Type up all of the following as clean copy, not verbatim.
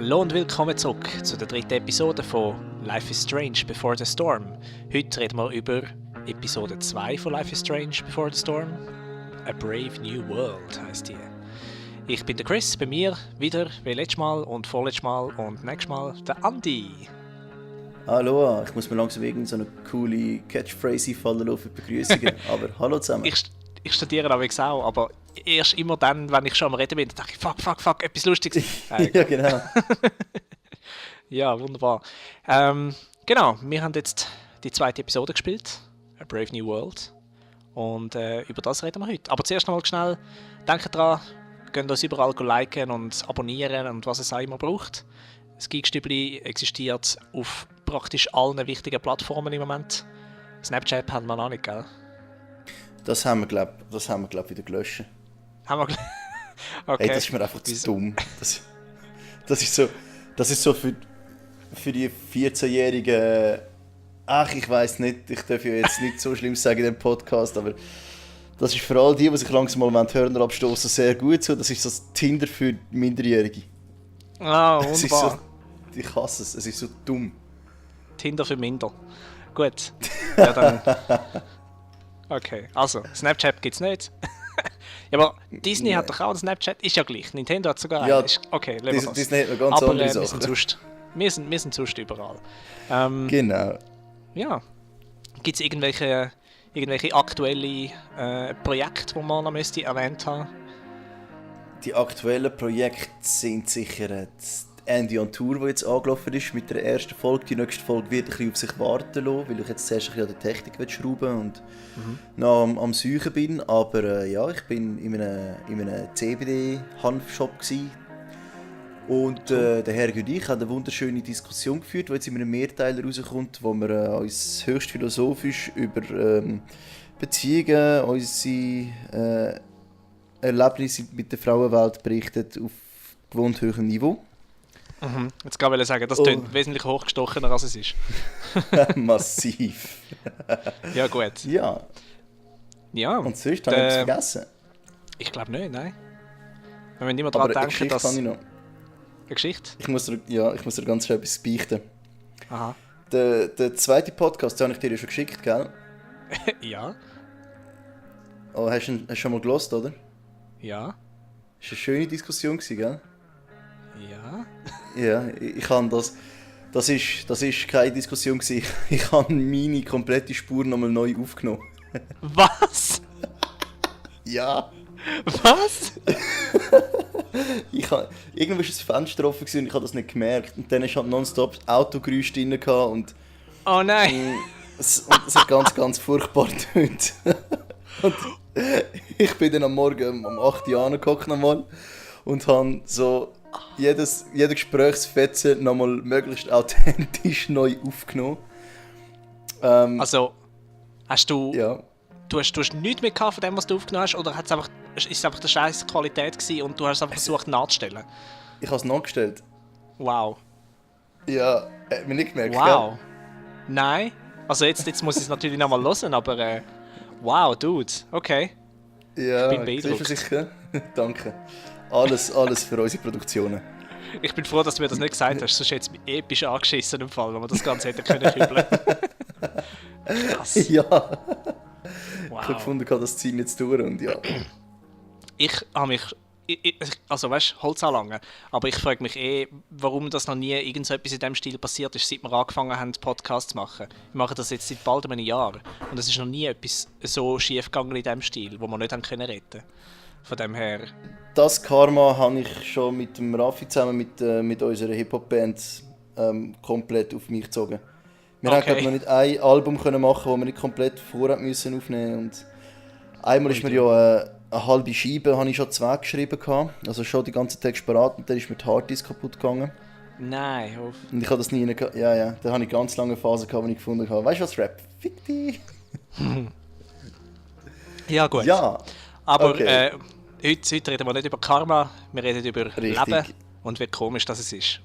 Hallo und willkommen zurück zu der dritten Episode von Life is Strange Before the Storm. Heute reden wir über Episode 2 von Life is Strange Before the Storm. A Brave New World heisst die. Ich bin der Chris, bei mir wieder wie letztes Mal und vorletztes Mal und nächstes Mal der Andi. Hallo, ich muss mir langsam so eine coole Catchphrase einfallen lassen für Begrüßungen, aber hallo zusammen. Ich studiere aber auch, aber erst immer dann, wenn ich schon am Reden bin, denke ich, fuck, etwas Lustiges. Ja, genau. Ja, wunderbar. Genau, wir haben jetzt die zweite Episode gespielt, A Brave New World. Und über das reden wir heute. Aber zuerst noch mal schnell, denkt dran, könnt uns überall liken und abonnieren und was es auch immer braucht. Das Geekstübli existiert auf praktisch allen wichtigen Plattformen im Moment. Snapchat haben wir noch nicht, gell? Das haben wir, glaube ich, wieder gelöscht. Haben wir okay. Hey, das ist mir einfach zu dumm. Das ist so für die 14-Jährigen. Ach, ich weiß nicht, ich darf ja jetzt nicht so schlimm sagen in dem Podcast, aber das ist für all die sich langsam mal Hörner abstoßen, sehr gut so. Das ist so das Tinder für Minderjährige. Ah, wunderbar. Ich hasse es ist so dumm. Tinder für Minder. Gut. Ja, dann. Okay, also, Snapchat gibt's nicht. Ja, aber Disney hat doch auch einen Snapchat, ist ja gleich. Nintendo hat sogar einen. Ja, okay, Disney hat noch ganz aber, andere Sachen. Wir sind sonst überall. Genau. Ja. Gibt es irgendwelche aktuelle Projekte, die man noch müsste erwähnt haben? Die aktuellen Projekte sind sicher Andy on Tour, der jetzt angelaufen ist mit der ersten Folge. Die nächste Folge wird ein bisschen auf sich warten lassen, weil ich jetzt zuerst ein bisschen an der Technik schrauben und noch am Suchen bin. Aber ja, ich bin in einem CBD-Hanfshop gsi. Und der Herr und ich haben eine wunderschöne Diskussion geführt, die jetzt in einem Mehrteiler rauskommt, wo wir uns höchst philosophisch über Beziehungen, unsere Erlebnisse mit der Frauenwelt berichtet auf gewohnt hohem Niveau. Mhm. Jetzt kann ich sagen, das klingt wesentlich hochgestochener, als es ist. Massiv. Ja, gut. Ja. Ja. Und sonst habe ich etwas vergessen? Ich glaube nicht, nein. Wir müssen immer daran denken, dass... Eine Geschichte? Ich muss dir ganz schnell etwas beichten. Aha. Der zweite Podcast, den habe ich dir ja schon geschickt, gell? Ja. Oh, hast du schon mal gehört, oder? Ja. Das war eine schöne Diskussion, gell? Ja. Ja, ich habe das ist keine Diskussion gewesen. Ich habe meine komplette Spur nochmal neu aufgenommen. Was? Ja. Was? Irgendwo war das Fenster offen und ich habe das nicht gemerkt. Und dann war halt nonstop das Autogeräusch drin und... Oh nein! Es hat ganz, ganz furchtbar getönt. Und ich bin dann am Morgen um 8 Uhr angehockt nochmal und habe so jeder Gesprächsfetzen nochmal möglichst authentisch neu aufgenommen. Also, hast du... Ja. Du hast nichts mehr von dem, was du aufgenommen hast, oder ist es einfach eine scheiß Qualität gewesen und du hast es einfach versucht nachzustellen? Ich habe es nachgestellt. Wow. Ja, hat mir nicht gemerkt. Wow. Gell? Nein. Also jetzt muss ich es natürlich nochmal hören, aber wow, Dude. Okay. Ja, ich bin beeindruckt. Sicher? Danke. Alles für unsere Produktionen. Ich bin froh, dass du mir das nicht gesagt hast, sonst hätte es mich episch angeschissen im Fall, wenn wir das Ganze hätten können hübeln. Krass. Ja. Wow. Ich habe gefunden, das zieht jetzt durch und ja. Ich habe mich... Also weißt du, Holz anlangen. Aber ich frage mich warum das noch nie irgend so etwas in diesem Stil passiert ist, seit wir angefangen haben, Podcasts zu machen. Wir machen das jetzt seit bald einem Jahr. Und es ist noch nie etwas so schief gegangen in diesem Stil, wo wir nicht haben können retten. Von dem her... Das Karma habe ich schon mit dem Raffi zusammen mit unserer Hip-Hop-Band komplett auf mich gezogen. Wir haben noch nicht ein Album machen, das wir nicht komplett vorher müssen aufnehmen und einmal ist mir ja eine halbe Scheibe, habe ich schon geschrieben gehabt, also schon die ganze Text parat und dann ist mir die Harddisk kaputt gegangen. Nein, hoff. Und ich habe das nie ja, da habe ich ganz lange Phase gehabt, wo ich gefunden habe, weißt du was, Rap? Fick dich! Ja gut. Ja. Aber okay. Heute reden wir nicht über Karma, wir reden über Richtig. Leben und wie komisch das ist.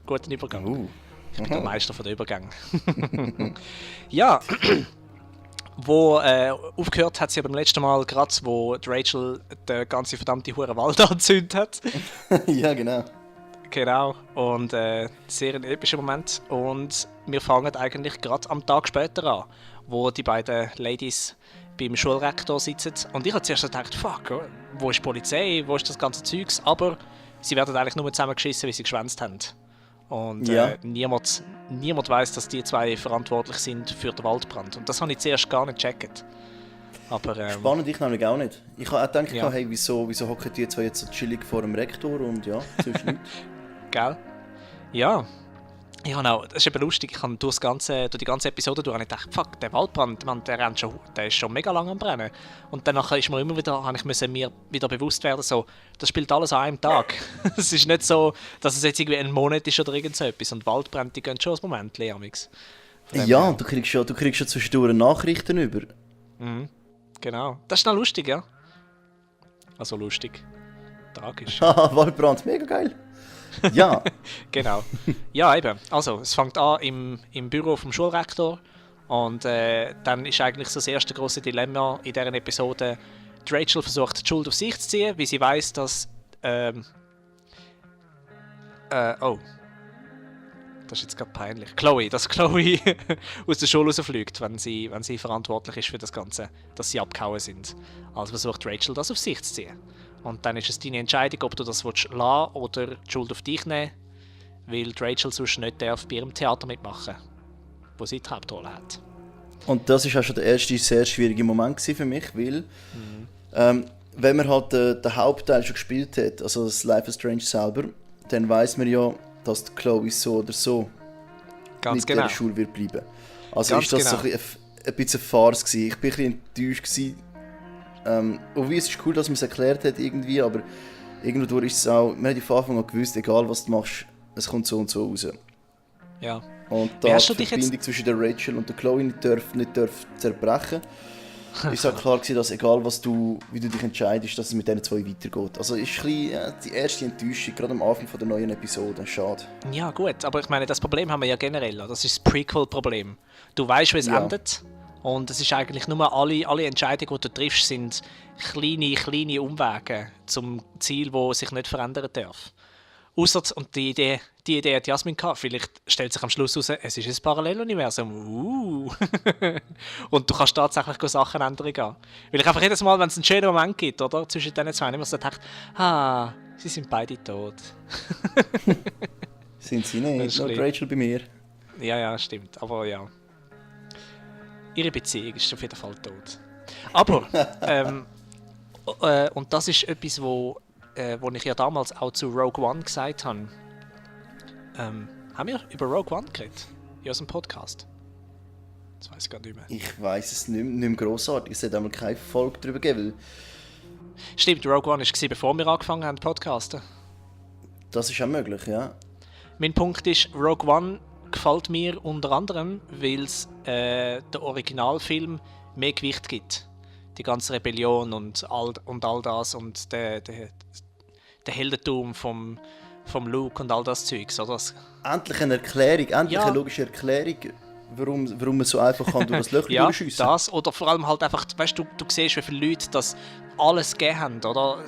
Guter Übergang. Ich bin der Meister von den Übergängen. Ja, wo aufgehört hat sie beim letzten Mal gerade, wo die Rachel den ganzen verdammte Hure Wald angezündet hat. Ja, genau. Genau. Und sehr ein epischer Moment. Und wir fangen eigentlich gerade am Tag später an, wo die beiden Ladies beim Schulrektor sitzen. Und ich habe zuerst gedacht, fuck, wo ist die Polizei, wo ist das ganze Zeugs? Aber sie werden eigentlich nur zusammengeschissen, weil sie geschwänzt haben. Und niemand weiß, dass die zwei verantwortlich sind für den Waldbrand. Und das habe ich zuerst gar nicht gecheckt. Aber, spannend, ich nämlich auch nicht. Ich habe auch gedacht, Ja. hey, wieso hocken die zwei jetzt so chillig vor dem Rektor und ja, sonst nichts. Gell? Ja. Ich habe auch, das ist eben lustig, ich habe durch die ganze Episode durch gedacht, fuck, der Waldbrand, man, der ist schon mega lang am Brennen. Und dann habe ich mir wieder bewusst werden, so, das spielt alles an einem Tag. Es ist nicht so, dass es jetzt irgendwie ein Monat ist oder irgend so etwas. Und Waldbrände, die gehen schon ein Moment, Leamix. Ja, du kriegst schon zwischendurch Nachrichten über. Mhm. Genau. Das ist noch lustig, ja. Also lustig. Tragisch. Haha, Waldbrand, mega geil. Ja. Genau. Ja, eben. Also, es fängt an im Büro vom Schulrektor und dann ist eigentlich so das erste große Dilemma in dieser Episode. Die Rachel versucht, die Schuld auf sich zu ziehen, weil sie weiß, dass das ist jetzt gerade peinlich. Dass Chloe aus der Schule rausfliegt, wenn sie verantwortlich ist für das Ganze, dass sie abgehauen sind. Also versucht Rachel, das auf sich zu ziehen. Und dann ist es deine Entscheidung, ob du das lassen willst oder die Schuld auf dich nehmen, weil die Rachel sonst nicht darf bei ihrem Theater mitmachen, wo sie die Hauptrolle hat. Und das war auch schon der erste sehr schwierige Moment für mich, weil wenn man halt den Hauptteil schon gespielt hat, also das Life is Strange selber, dann weiß man ja, dass die Chloe so oder so Ganz mit genau. der Schule wird bleiben. Also Ganz ist das genau. so ein bisschen eine Farce gewesen. Ich war ein bisschen enttäuscht gewesen. Und wie es ist cool, dass man es erklärt hat irgendwie, aber irgendwo ist es auch, man hat von Anfang an gewusst, egal was du machst, es kommt so und so raus. Ja. Und Wie da hast die du dich Verbindung zwischen der Rachel und der Chloe nicht darf zerbrechen, ist auch klar gewesen, dass egal wie du dich entscheidest, dass es mit diesen zwei weitergeht. Also ist ein bisschen, die erste Enttäuschung, gerade am Anfang von der neuen Episode. Schade. Ja, gut, aber ich meine, das Problem haben wir ja generell. Das ist das Prequel-Problem. Du weißt, wie es Ja. endet. Und es ist eigentlich nur alle Entscheidungen, die du triffst, sind kleine Umwege zum Ziel, das sich nicht verändern darf. Ausser, und die Idee hat Jasmin gehabt, vielleicht stellt sich am Schluss heraus, es ist ein Paralleluniversum. Und du kannst tatsächlich Sachen ändern gehen. Weil ich einfach jedes Mal, wenn es einen schönen Moment gibt, oder, zwischen diesen zwei, immer so gedacht, sie sind beide tot. Sind sie Das nicht? ist Nur lieb. Rachel bei mir. Ja, stimmt. Aber ja. Ihre Beziehung ist auf jeden Fall tot. Aber, und das ist etwas, wo ich ja damals auch zu Rogue One gesagt habe. Haben wir über Rogue One geredet? In unserem Podcast? Das weiß ich gar nicht mehr. Ich weiss es nicht mehr grossartig. Es hat einmal keine Folge darüber gegeben, weil Stimmt, Rogue One war, bevor wir angefangen haben zu podcasten. das ist auch möglich, ja. Mein Punkt ist, Rogue One gefällt mir unter anderem, weil es der Originalfilm mehr Gewicht gibt. Die ganze Rebellion und all das und der Heldentum vom Luke und all das Zeugs. Oder? Endlich eine Erklärung, endlich Ja. eine logische Erklärung, warum man so einfach kann durch das Löchchen Ja, durchschiessen. das. Oder vor allem halt einfach, weißt du, du siehst, wie viele Leute das alles gegeben haben, oder?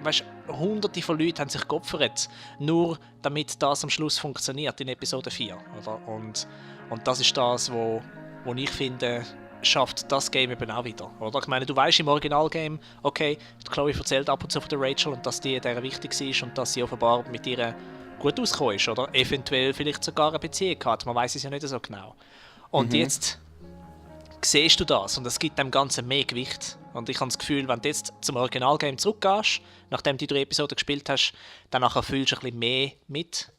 Weißt, Hunderte von Leuten haben sich geopfert, nur damit das am Schluss funktioniert in Episode 4. Oder? Und das ist das, wo ich finde, schafft das Game eben auch wieder. Oder? Ich meine, du weißt im Originalgame, okay, die Chloe erzählt ab und zu von der Rachel und dass die der wichtig ist und dass sie offenbar mit ihr gut ausgekommen ist, oder? Eventuell vielleicht sogar eine Beziehung hat, man weiß es ja nicht so genau. Und jetzt siehst du das und es gibt dem Ganzen mehr Gewicht. Und ich habe das Gefühl, wenn du jetzt zum Originalgame zurückgehst, nachdem du die 3 Episoden gespielt hast, dann nachher fühlst du ein bisschen mehr mit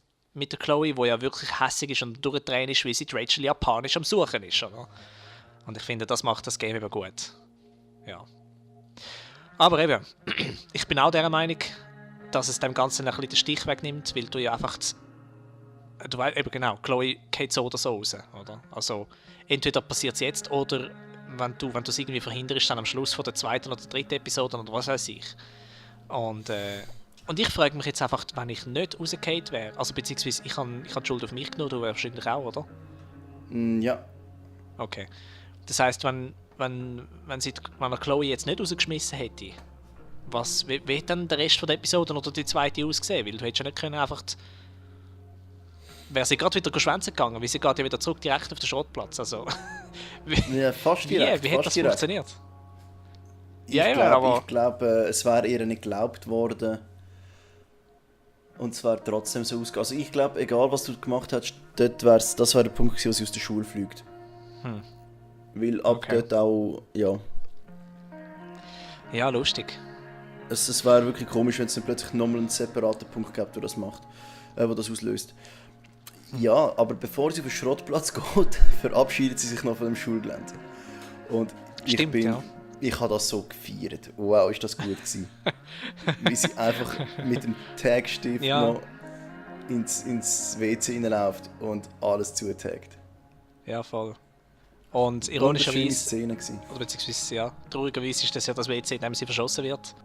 der Chloe, die ja wirklich hässig ist und durchdrehen ist, weil sie die Rachel ja panisch am Suchen ist. Oder? Und ich finde, das macht das Game eben gut. Ja. Aber eben, ich bin auch der Meinung, dass es dem Ganzen ein bisschen den Stich wegnimmt, weil du ja einfach... Du weißt eben genau, Chloe geht so oder so raus, oder? Also, entweder passiert es jetzt oder wenn du es irgendwie verhinderst, dann am Schluss von der 2. oder 3. Episode oder was weiß ich. Und ich frage mich jetzt einfach, wenn ich nicht rausgefallen wäre, also beziehungsweise ich habe die Schuld auf mich genommen, du wahrscheinlich auch, oder? Ja. Okay. Das heisst, wenn er Chloe jetzt nicht rausgeschmissen hätte, wie hätte dann der Rest von der Episode oder die 2. aussehen? Weil du hättest ja nicht können einfach wäre sie gerade wieder schwänzen gegangen, weil sie geht ja wieder zurück direkt auf den Schrottplatz. Also, Ja, fast direkt. wie hätte fast das direkt. funktioniert? Ich Ja, glaube, aber- es wäre ihr nicht geglaubt worden. Und es wäre trotzdem so ausgegangen. Also ich glaube, egal was du gemacht hast, das wäre der Punkt gewesen, wo sie aus der Schule fliegt. Weil ab Okay. dort auch, ja, Ja, lustig. es wäre wirklich komisch, wenn es dann plötzlich nochmal einen separaten Punkt gibt, der das macht, der das auslöst. Ja, aber bevor sie auf den Schrottplatz geht, verabschiedet sie sich noch von dem Schulgelände. Und Stimmt, ja. ich habe das so gefeiert. Wow, ist das gut gewesen. Wie sie einfach mit dem Tagstift Ja. noch ins WC reinläuft und alles zutaggt. Ja, voll. Und Wunderschöne ironischerweise, Szene gewesen. oder beziehungsweise, ja, traurigerweise ist das ja das WC, in dem sie verschossen wird.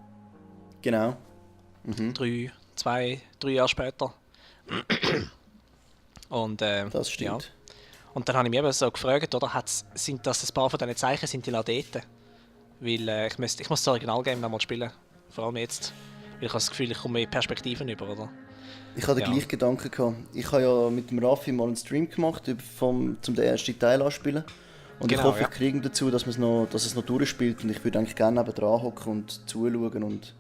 Genau. 3 Jahre später. Und, Das stimmt. Ja. Und dann habe ich mich eben so gefragt, oder, sind das ein paar von diesen Zeichen, sind die noch dort? Weil ich muss das Originalgame noch mal spielen. Vor allem jetzt. Weil ich habe das Gefühl, ich komme mehr Perspektiven über, oder? Ich hatte den gleichen Gedanken gehabt. Ich habe ja mit dem Raffi mal einen Stream gemacht, zum den ersten Teil anspielen. Und Genau, ich hoffe, ja. ich kriege ihn dazu, dass es noch durchspielt. Und ich würde eigentlich gerne nebenan hocken und zuschauen und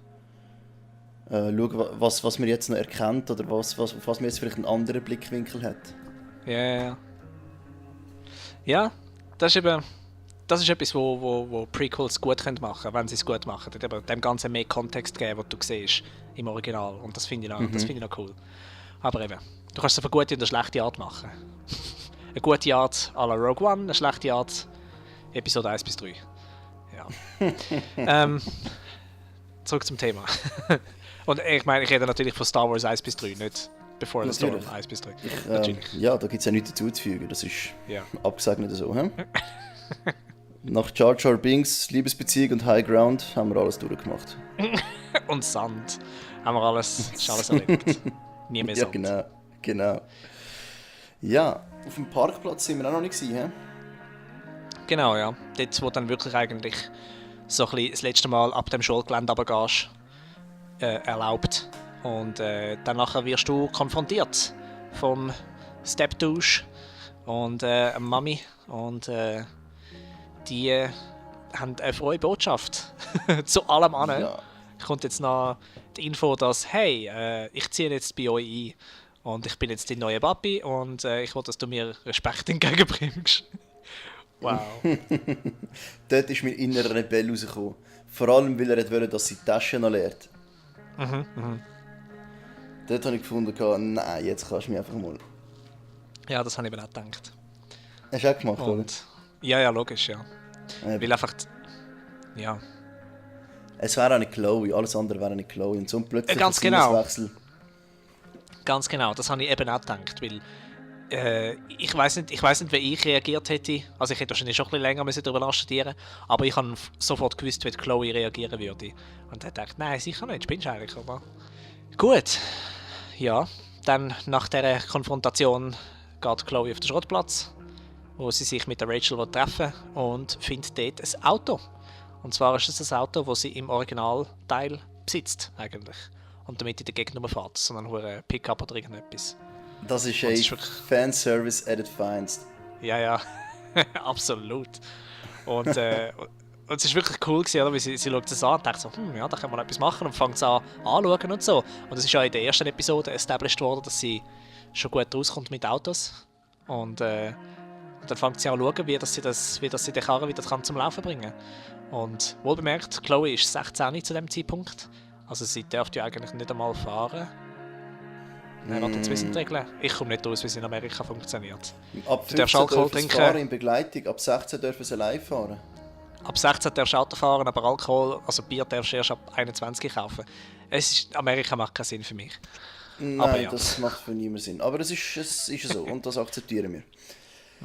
schauen, was man jetzt noch erkennt oder auf was man jetzt vielleicht einen anderen Blickwinkel hat. Ja. Ja, das ist eben. Das ist etwas, wo Prequels gut machen können, wenn sie es gut machen. Eben dem Ganzen mehr Kontext geben, was du siehst im Original. Und das finde ich noch cool. Aber eben, du kannst es auf eine gute und eine schlechte Art machen. Eine gute Art à la Rogue One, eine schlechte Art Episode 1 bis 3. Ja. Zurück zum Thema. Und ich meine, ich rede natürlich von Star Wars 1 bis 3, nicht Before the Storm Natürlich. 1 bis 3. Natürlich. Ja, da gibt es ja nichts dazuzufügen. Das ist Ja. abgesegnet so. He? Nach Jar Jar Binks, Liebesbeziehung und High Ground haben wir alles durchgemacht. Und Sand. Haben wir alles, ist alles erlebt. Nie mehr Ja, Sand. genau. Ja, auf dem Parkplatz sind wir auch noch nicht gewesen, he? Genau, ja. Dort, wo dann wirklich eigentlich so ein bisschen das letzte Mal ab dem Schulgelände runtergehst, erlaubt. Und dann nachher wirst du konfrontiert vom Stepdouche und Mami. Und die haben eine frohe Botschaft zu allem an. Ja. Kommt jetzt noch die Info, dass hey, ich ziehe jetzt bei euch ein und ich bin jetzt dein neuer Papi und ich will, dass du mir Respekt entgegenbringst. Wow. Dort ist mein innerer Rebell rausgekommen. Vor allem, weil er wollte, dass sie die Tasche noch leert. Dort habe ich gefunden, nein, jetzt kannst du mich einfach mal... Ja, das habe ich eben auch gedacht. Hast du auch gemacht, oder? Und ja, logisch, ja. Weil einfach, ja. Es wäre auch nicht Chloe, alles andere wäre nicht Chloe. Und so ein plötzlicher Ganz genau. Sinneswechsel. Ganz genau, das habe ich eben auch gedacht, weil ich weiß nicht, wie ich reagiert hätte. Also ich hätte wahrscheinlich schon ein bisschen länger darüber nachstudieren, aber ich habe sofort gewusst, wie Chloe reagieren würde. Und dann dachte ich, nein, sicher nicht, spinnst du eigentlich, oder? Gut, ja, dann nach dieser Konfrontation geht Chloe auf den Schrottplatz, wo sie sich mit der Rachel treffen will und findet dort ein Auto. Und zwar ist es das Auto, das sie im Originalteil besitzt, eigentlich. Und damit in der Gegend rumfährt, sondern nur ein Pickup oder irgendetwas. Das ist Und ein es ist wirklich- Fanservice at its finest. Ja, absolut. Und es ist wirklich cool gewesen, oder? Weil sie schaut es an und denkt so, ja, da können wir noch etwas machen und fängt es an anzuschauen und so. Und es ist ja in der ersten Episode established worden, dass sie schon gut rauskommt mit Autos. Und dann fängt sie an zu schauen, wie sie den Karren wieder zum Laufen bringen kann. Und wohlbemerkt, Chloe ist 16 zu dem Zeitpunkt. Also sie dürfte ja eigentlich nicht einmal fahren. Nein, warte, jetzt wissen die Regeln. Ich komme nicht aus, wie es in Amerika funktioniert. Ab Du darfst 15 Alkohol dürfen sie trinken. fahren in Begleitung, ab 16 dürfen sie allein fahren. Ab 16 darfst du Auto fahren, aber Alkohol, also Bier darfst du erst ab 21 kaufen. Amerika macht keinen Sinn für mich. Nein, Aber ja. das macht für niemanden Sinn. Aber es ist so und das akzeptieren wir.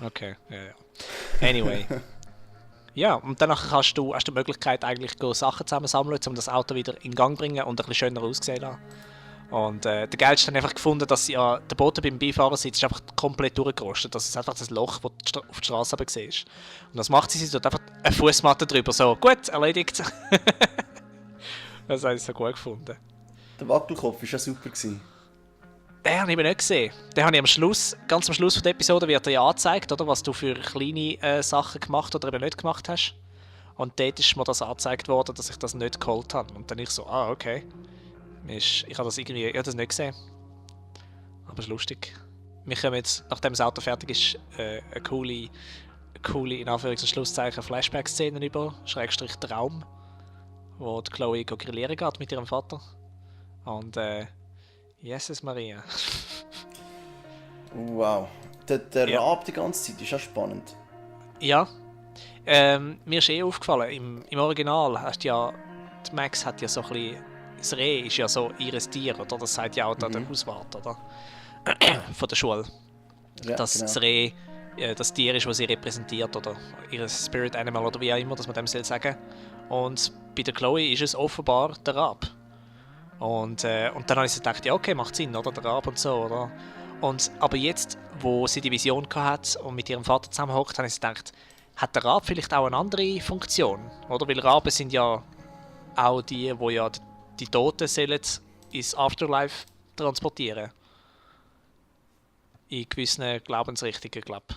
Okay, ja. Anyway. Ja, und danach hast du die Möglichkeit, eigentlich Sachen zusammensammeln, um das Auto wieder in Gang zu bringen und ein bisschen schöner auszusehen lassen. Und der Geilste hat einfach gefunden, dass der Boden beim Beifahrersitz ist einfach komplett durchgerostet. Das ist einfach das Loch, das du auf der Straße aber siehst. Und das macht sie dort einfach eine Fußmatte drüber. So, gut, erledigt. Das habe ich so gut gefunden. Der Wackelkopf war ja super gewesen. Den habe ich eben nicht gesehen. Den habe ich ganz am Schluss der Episode wird dir ja angezeigt, oder, was du für kleine Sachen gemacht oder eben nicht gemacht hast. Und dort ist mir das angezeigt worden, dass ich das nicht geholt habe. Und dann ich so, okay. Ich habe das irgendwie, ich habe das nicht gesehen. Aber es ist lustig. Wir kommen jetzt, nachdem das Auto fertig ist, eine coole in Anführungs- und Schlusszeichen Flashback-Szenen über, Schrägstrich Traum, wo die Chloe grillieren geht mit ihrem Vater. Und Jesus Maria. Wow. Der Ja. Rab die ganze Zeit ist auch spannend. Ja. Mir ist aufgefallen, im Original hast ja, die Max hat ja so ein bisschen, das Reh ist ja so ihres Tier, oder? Das sagt ja auch der Hauswart, oder? Von der Schule. Ja, Dass genau. das Reh das Tier ist, was sie repräsentiert, oder ihr Spirit Animal, oder wie auch immer, dass man dem soll sagen. Und bei der Chloe ist es offenbar der Rab. Und dann habe ich so gedacht, ja okay, macht Sinn, oder? Der Rab und so, oder? Aber jetzt, wo sie die Vision hatte und mit ihrem Vater zusammenhockt, habe ich so gedacht, hat der Rab vielleicht auch eine andere Funktion? Oder? Weil Raben sind ja auch die ja die Toten sollen ins Afterlife transportieren. In gewissen Glaubensrichtungen, glaube ich.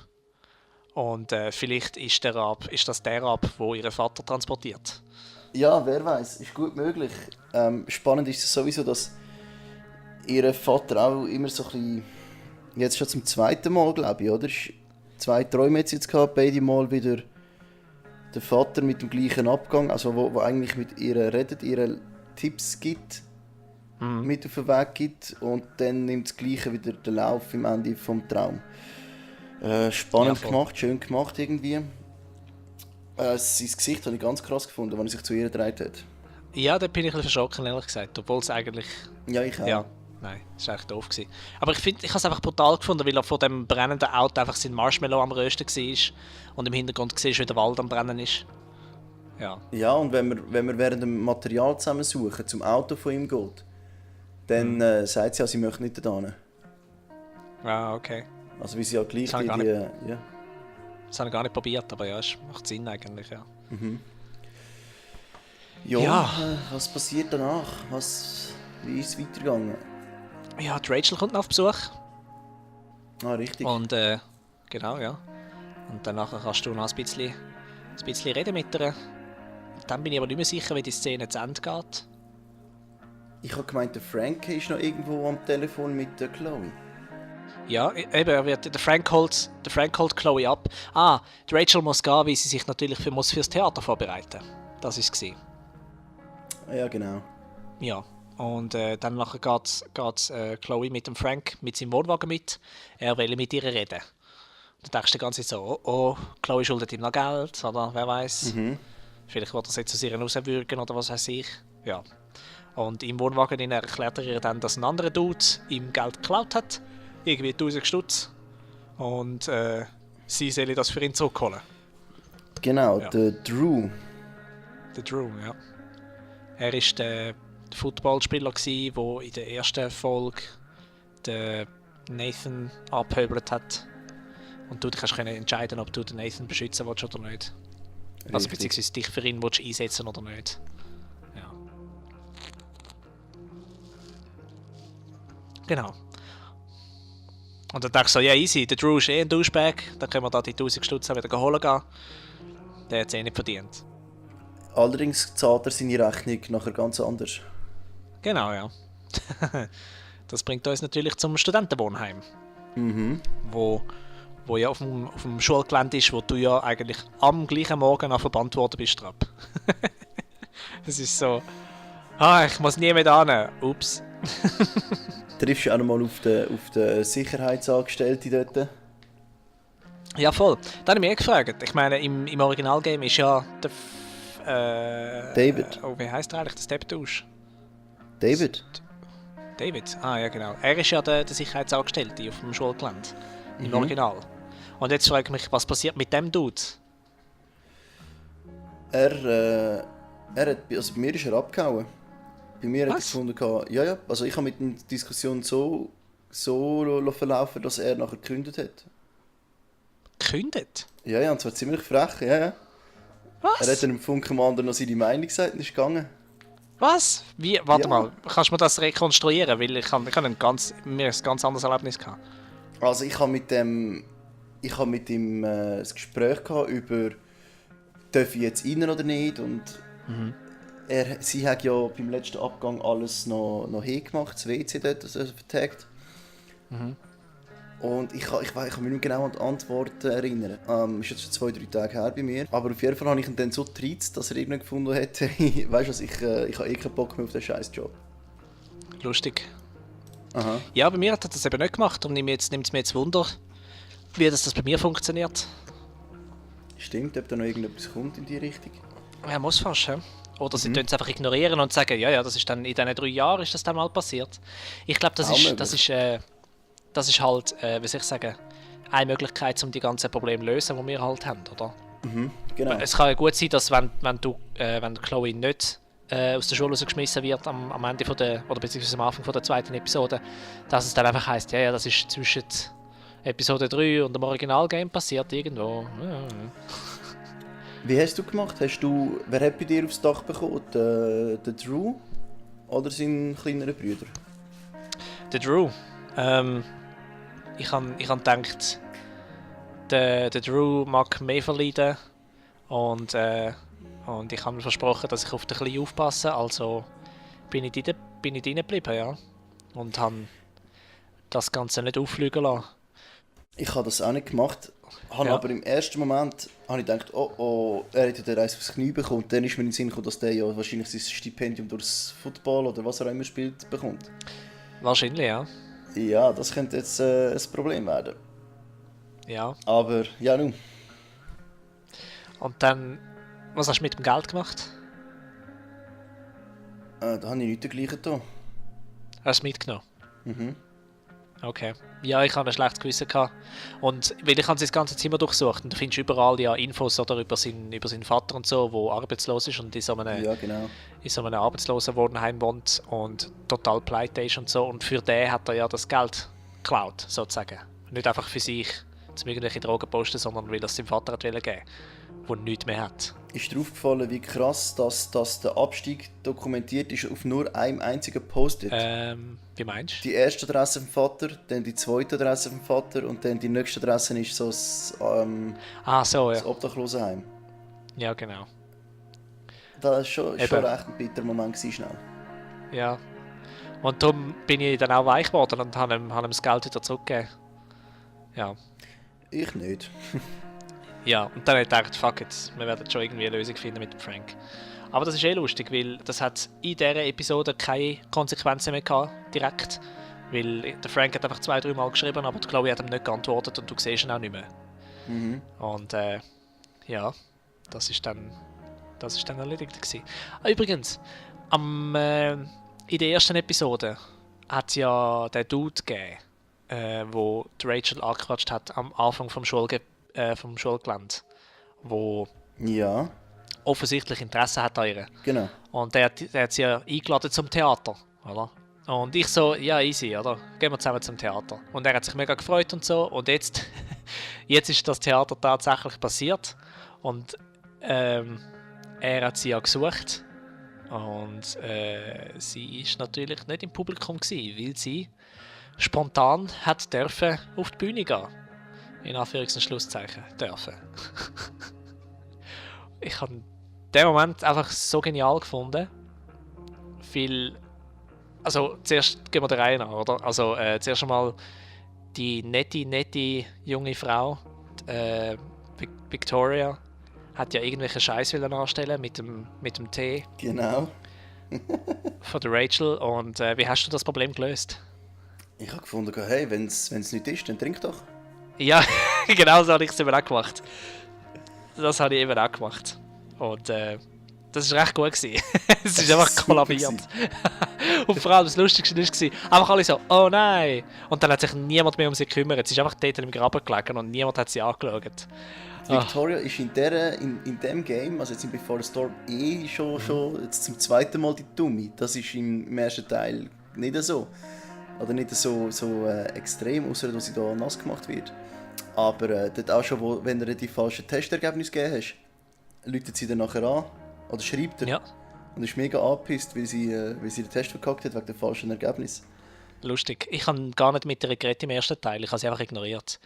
Und vielleicht ist das der Rab, der ihren Vater transportiert. Ja, wer weiß, ist gut möglich. Spannend ist es sowieso, dass ihr Vater auch immer so ein bisschen, jetzt schon zum zweiten Mal, glaube ich, oder? 2 Träume hat sie jetzt gehabt, beide Mal wieder der Vater mit dem gleichen Abgang, also wo eigentlich mit ihr redet, ihr Tipps gibt, mit auf den Weg gibt und dann nimmt das Gleiche wieder den Lauf im Ende vom Traum. Spannend Ja, voll. gemacht, schön gemacht irgendwie. Sein Gesicht habe ich ganz krass gefunden, als er sich zu ihr gedreht hat. Ja, da bin ich ein bisschen verschrocken, ehrlich gesagt. Obwohl es eigentlich. Ja, ich auch. Ja, nein, das war echt doof gewesen. Aber ich habe es einfach brutal gefunden, weil er vor dem brennenden Auto einfach sein Marshmallow am Rösten war und im Hintergrund siehst, wie der Wald am Brennen ist. Ja. Ja, und wenn wir während dem Material zusammensuchen zum Auto von ihm geht, dann sagt sie ja, sie möchte nicht da hin. Ah, okay. Also wie sie ja gleich Das habe ich die, gar ja. Das habe ich gar nicht probiert, aber ja, es macht Sinn eigentlich, ja. Ja, Ja. Was passiert danach? Wie ist es weitergegangen? Ja, die Rachel kommt noch auf Besuch. Ah, richtig. Und genau, ja. Und danach kannst du noch ein bisschen reden mit ihr. Dann bin ich aber nicht mehr sicher, wie die Szene zu Ende geht. Ich habe gemeint, der Frank ist noch irgendwo am Telefon mit der Chloe. Ja, eben, der Frank holt Chloe ab. Ah, die Rachel muss gehen, weil sie sich natürlich fürs Theater vorbereiten. Das war es. Ja, genau. Ja, und dann nachher geht Chloe mit dem Frank mit seinem Wohnwagen mit. Er will mit ihr reden. Und dann denkst du die ganze Zeit so, oh, Chloe schuldet ihm noch Geld, oder wer weiß. Vielleicht wird er jetzt aus ihr rauswürgen oder was weiß ich. Ja. Und im Wohnwagen erklärt er ihr dann, dass ein anderer Dude ihm Geld geklaut hat. Irgendwie 1000 Stutz. Und sie soll das für ihn zurückholen. Genau, Ja. der Drew. Der Drew, ja. Er war der Footballspieler, der in der ersten Folge den Nathan abhöbelt hat. Und du kannst entscheiden, ob du den Nathan beschützen willst oder nicht. Also Richtig. beziehungsweise dich für ihn willst einsetzen oder nicht. Ja. Genau. Und dann dachte ich so, ja easy, der Drew ist ein Douchebag, dann können wir da die 1000 Stutz wieder holen gehen. Der hat es nicht verdient. Allerdings zahlt er seine Rechnung nachher ganz anders. Genau, ja. Das bringt uns natürlich zum Studentenwohnheim. Wo ja auf dem Schulgelände ist, wo du ja eigentlich am gleichen Morgen noch verbannt worden bist. Es ist so, ich muss nie mehr hin. Ups. Triffst du auch noch mal auf den Sicherheitsangestellten dort? Ja, voll. Da habe ich mich gefragt. Ich meine, im Originalgame ist ja der David. wie heisst er eigentlich? Der Stepdouche? David? David? Ah, ja, genau. Er ist ja der Sicherheitsangestellte auf dem Schulgelände. Im Original. Und jetzt frage ich mich, was passiert mit dem Dude? Er hat, also bei mir ist er abgehauen. Bei mir hat er Was? gefunden, ja, also ich habe mit der Diskussion so verlaufen, dass er nachher gekündigt hat. Gekündigt? Ja, und zwar ziemlich frech, ja. Was? Er hat dann dem Funkenmann noch seine Meinung gesagt und ist gegangen. Was? Wie? Warte Ja. mal, kannst du mir das rekonstruieren? Weil ich habe ein ganz anderes Erlebnis gehabt. Also ich habe mit ihm das Gespräch gehabt über, darf ich jetzt rein oder nicht, und sie hat ja beim letzten Abgang alles noch hingemacht, das WC dort, also vertagt. Und ich kann mich nicht genau an die Antwort erinnern. Ist jetzt schon 2-3 Tage her bei mir. Aber auf jeden Fall habe ich ihn dann so gereizt, dass er irgendwie gefunden hat, weißt du was, ich habe eh keinen Bock mehr auf den scheiß Job. Lustig. Aha. Ja, bei mir hat er das eben nicht gemacht und nimmt es mir jetzt Wunder, wie das bei mir funktioniert. Stimmt, ob da noch irgendetwas kommt in die Richtung. Ja, muss fast, hä? Oder sie tun es einfach ignorieren und sagen, ja, das ist dann in diesen 3 Jahren ist das dann mal passiert. Ich glaube, das ist halt, wie soll ich sagen, eine Möglichkeit, um die ganzen Probleme zu lösen, die wir halt haben, oder? Genau. Es kann ja gut sein, dass wenn Chloe nicht aus der Schule rausgeschmissen wird am Ende oder beziehungsweise am Anfang von der zweiten Episode, dass es dann einfach heisst, ja, das ist zwischen Episode 3 und dem Originalgame passiert irgendwo. Ja. Wie hast du gemacht? Wer hat bei dir aufs Dach bekommen? Der Drew oder sein kleinerer Bruder? Der Drew. Ich han gedacht, der Drew mag mehr verleiden und ich habe mir versprochen, dass ich auf den Kleinen aufpasse, also bin ich drin geblieben, ja. Und habe das Ganze nicht auffliegen lassen. Ich habe das auch nicht gemacht, habe Ja. aber im ersten Moment habe ich gedacht, oh, er hätte den Reis aufs Knie bekommen. Dann ist mir in den Sinn gekommen, dass der ja wahrscheinlich sein Stipendium durchs Football oder was er auch immer spielt, bekommt. Wahrscheinlich, ja. Ja, das könnte jetzt ein Problem werden. Ja. Aber ja, nun. Und dann, was hast du mit dem Geld gemacht? Da habe ich nichts dergleichen getan. Hast du es mitgenommen? Mhm. Okay. Ja, ich hatte ein schlechtes Gewissen gehabt. Und weil ich habe das ganze Zimmer durchsucht und du findest überall ja Infos oder über seinen Vater und so, der arbeitslos ist und in so einem Ja, genau. Arbeitslosenwohnheim wohnt und total pleite ist und so. Und für den hat er ja das Geld geklaut, sozusagen. Nicht einfach für sich, zum irgendwelche Drogen zu posten, sondern weil er es seinem Vater hat geben wollte, der nichts mehr hat. Ist dir aufgefallen, wie krass, dass der Abstieg dokumentiert ist auf nur einem einzigen Post-it? Wie meinst du? Die erste Adresse vom Vater, dann die zweite Adresse vom Vater und dann die nächste Adresse ist so das Ja. Obdachlosenheim. Ja, genau. Das war schon Eben. recht ein bitterer Moment gewesen, schnell. Ja. Und darum bin ich dann auch weich geworden und habe ihm das Geld wieder zurückgegeben. Ja. Ich nicht. Ja, und dann habe ich gedacht, fuck it, wir werden schon irgendwie eine Lösung finden mit dem Frank. Aber das ist lustig, weil das hat in dieser Episode keine Konsequenzen mehr gehabt, direkt. Weil der Frank hat einfach 2-3 Mal geschrieben, aber die Chloe hat ihm nicht geantwortet und du siehst ihn auch nicht mehr. Und ja, das ist dann erledigt gewesen. Übrigens, in der ersten Episode hat es ja den Dude gegeben, wo die Rachel angequatscht hat am Anfang vom Schulgelände, wo Ja, offensichtlich Interesse hat an ihr. genau. Und der hat sie ja eingeladen zum Theater, oder? Und ich so, ja easy, oder? Gehen wir zusammen zum Theater. Und er hat sich mega gefreut und so. Und jetzt ist das Theater tatsächlich passiert. Und er hat sie ja gesucht. Und sie ist natürlich nicht im Publikum gewesen, weil sie spontan hat dürfen auf die Bühne gehen. In Anführungs- und Schlusszeichen dürfen. Ich habe den Moment einfach so genial gefunden. Also zuerst gehen wir der Reihe nach, oder? Also zuerst einmal die nette junge Frau, Victoria, hat ja irgendwelche Scheiß anstellen mit dem Tee Genau. von der Rachel. Und wie hast du das Problem gelöst? Ich habe gefunden, hey, wenn es nicht ist, dann trink doch. Ja, genau so habe ich es eben auch gemacht. Das habe ich eben auch gemacht. Und das war recht gut gewesen. Es ist einfach kollabiert. Und vor allem das Lustigste war, einfach alle so, oh nein! Und dann hat sich niemand mehr um sie gekümmert. Sie ist einfach dort im Graben gelegen und niemand hat sie angeschaut. Victoria ist in dem Game, also jetzt in Before the Storm, schon jetzt zum zweiten Mal die Dumme. Das ist im ersten Teil nicht so. Oder nicht so extrem, außer dass sie da nass gemacht wird. Aber dort auch schon, wenn du die falschen Testergebnisse gegeben hast, läutet sie dann nachher an oder schreibt er. Ja. und ist mega angepisst, weil sie den Test verkackt hat wegen dem falschen Ergebnis. Lustig. Ich habe gar nicht mit ihr geredet im ersten Teil, ich habe sie einfach ignoriert.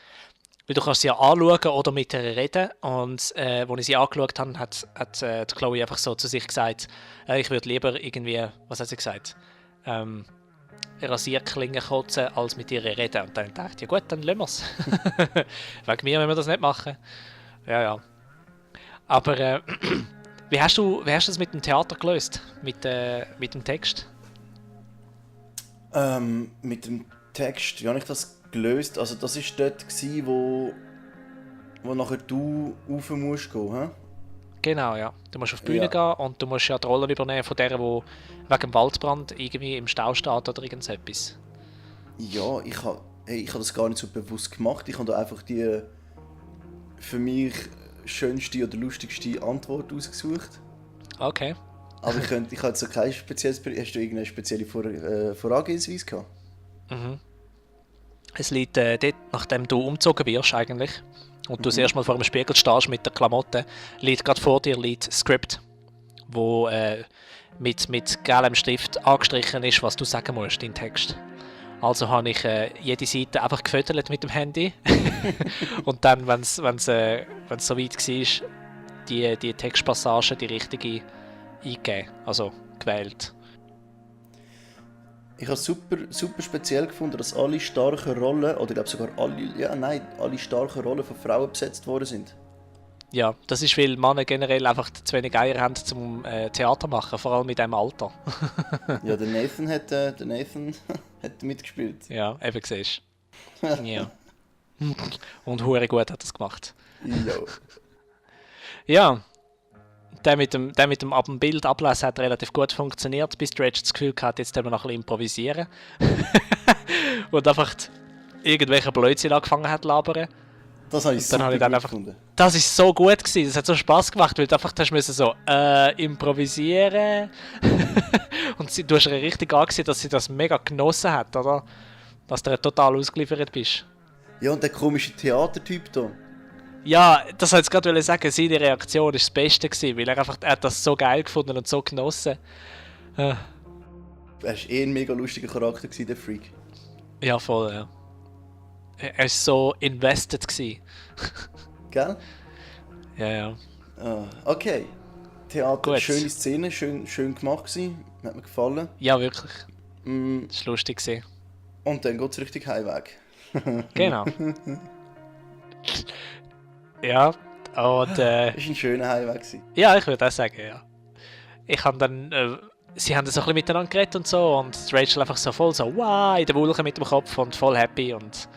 Weil du kannst sie ja anschauen oder mit ihr reden. Und als ich sie angeschaut habe, hat die Chloe einfach so zu sich gesagt, ich würde lieber irgendwie, was hat sie gesagt, Rasierklingen kotzen, als mit ihr reden. Und dann dachte ich, ja gut, dann lassen wir es. Wegen mir, wenn wir das nicht machen. Ja. Aber wie hast du das mit dem Theater gelöst? Mit dem Text? Mit dem Text, wie habe ich das gelöst? Also das war dort, wo nachher du rauf musst gehen, hä? Genau, ja. Du musst auf die Bühne gehen und du musst ja die Rolle übernehmen von der, die wegen dem Waldbrand irgendwie im Stau steht oder irgendetwas. Ja, ich habe das gar nicht so bewusst gemacht. Ich habe da einfach die für mich schönste oder lustigste Antwort ausgesucht. Okay. Aber ich habe jetzt so kein spezielles... Hast du irgendeine spezielle Vorangehensweise gehabt? Mhm. Es liegt dort, nachdem du umgezogen wirst eigentlich, und du das erste Mal vor dem Spiegel stehst mit der Klamotte, liegt gerade vor dir das Skript, wo mit gelbem Stift angestrichen ist, was du sagen musst, dein Text. Also habe ich jede Seite einfach gefüttert mit dem Handy und dann, wenn es so weit war, die Textpassage, die richtige eingegeben, also gewählt. Ich habe super speziell gefunden, dass alle starken Rollen, oder ich glaube sogar alle starken Rollen von Frauen besetzt worden sind. Ja, das ist, weil Männer generell einfach zu wenig Eier haben zum Theater machen, vor allem in diesem Alter. Ja, der Nathan hat mitgespielt. Ja, eben siehst du. Ja. Und hure gut hat er es gemacht. Ja. Ja, der mit dem ab dem Bild ablesen hat relativ gut funktioniert, bis Dredge das Gefühl hatte, jetzt können wir noch ein bisschen improvisieren. Und einfach irgendwelche Blödsinn angefangen hat zu labern. Das habe ich super gut gefunden. Das war so gut gewesen, das hat so Spass gemacht, weil du einfach so improvisieren. Und du hast ihr richtig angesehen, dass sie das mega genossen hat, oder? Dass du total ausgeliefert bist. Ja, und der komische Theatertyp da. Ja, das wollte ich jetzt gerade sagen, seine Reaktion war das Beste gewesen, weil er hat das so geil gefunden und so genossen. Er war ein mega lustiger Charakter, der Freak. Ja, voll, ja. Er war so invested gewesen. Gell? Ja. Okay. Theater, Gut. schöne Szene, schön gemacht gewesen. Hat mir gefallen. Ja, wirklich. Das war lustig gewesen. Und dann geht es richtig Heimweg. Genau. Ja, und Das war ein schöner Heimweg gewesen. ja, ich würde auch sagen, ja. Ich habe dann, sie haben dann so ein bisschen miteinander geredet und so und Rachel einfach so voll so wow, in der Wolke mit dem Kopf und voll happy und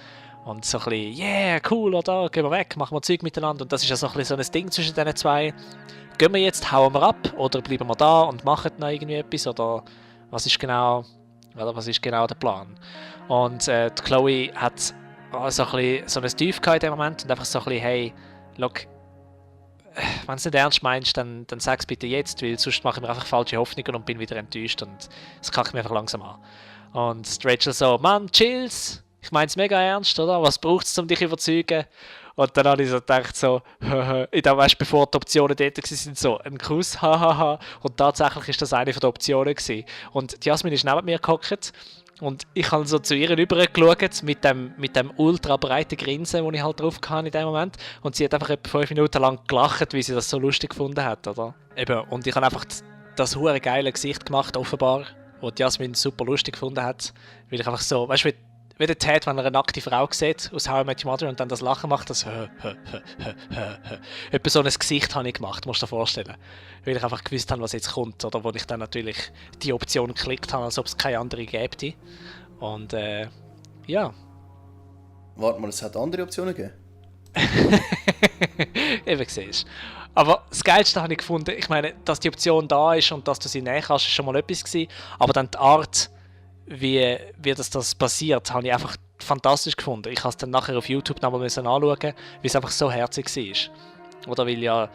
so ein bisschen yeah, cool, oder? Gehen wir weg, machen wir Zeug miteinander und das ist ja so ein bisschen so ein Ding zwischen diesen zwei. Gehen wir jetzt, hauen wir ab oder bleiben wir da und machen noch irgendwie etwas oder was ist genau der Plan? Und die Chloe hat so ein bisschen so ein Tief in dem Moment und einfach so ein bisschen, hey, look, wenn du es nicht ernst meinst, dann sag es bitte jetzt, weil sonst mache ich mir einfach falsche Hoffnungen und bin wieder enttäuscht und das kackt mir einfach langsam an. Und Rachel so, Mann, chills, ich meine es mega ernst, oder? Was braucht es, um dich zu überzeugen? Und dann habe ich so gedacht, so, ich dachte, weißt, bevor die Optionen dort waren, so ein Kuss, hahaha. Und tatsächlich war das eine der Optionen gewesen. Und die Jasmin ist neben mir gehockt und ich habe so zu ihr rübergeschaut mit dem ultra breiten Grinsen, das ich halt drauf hatte in dem Moment. Und sie hat einfach etwa 5 Minuten lang gelacht, wie sie das so lustig gefunden hat, oder? Eben, und ich habe einfach das hure geile Gesicht gemacht, offenbar, das Jasmin super lustig gefunden hat. Weil ich einfach so, weißt du, wie der Ted, wenn er eine nackte Frau sieht aus How I Met Your Mother und dann das Lachen macht, das etwa so ein Gesicht habe ich gemacht, musst du dir vorstellen. Weil ich einfach gewusst habe, was jetzt kommt, oder wo ich dann natürlich die Option geklickt habe, als ob es keine andere gäbe. Und ja. Warte mal, es hat andere Optionen gegeben? Eben siehst. Aber das Geilste habe ich gefunden, ich meine, dass die Option da ist und dass du sie nehmen kannst, ist schon mal etwas gewesen, aber dann die Art, wie das passiert, habe ich einfach fantastisch gefunden. Ich habe es dann nachher auf YouTube nochmal anschauen, weil es einfach so herzig war. Oder weil ja,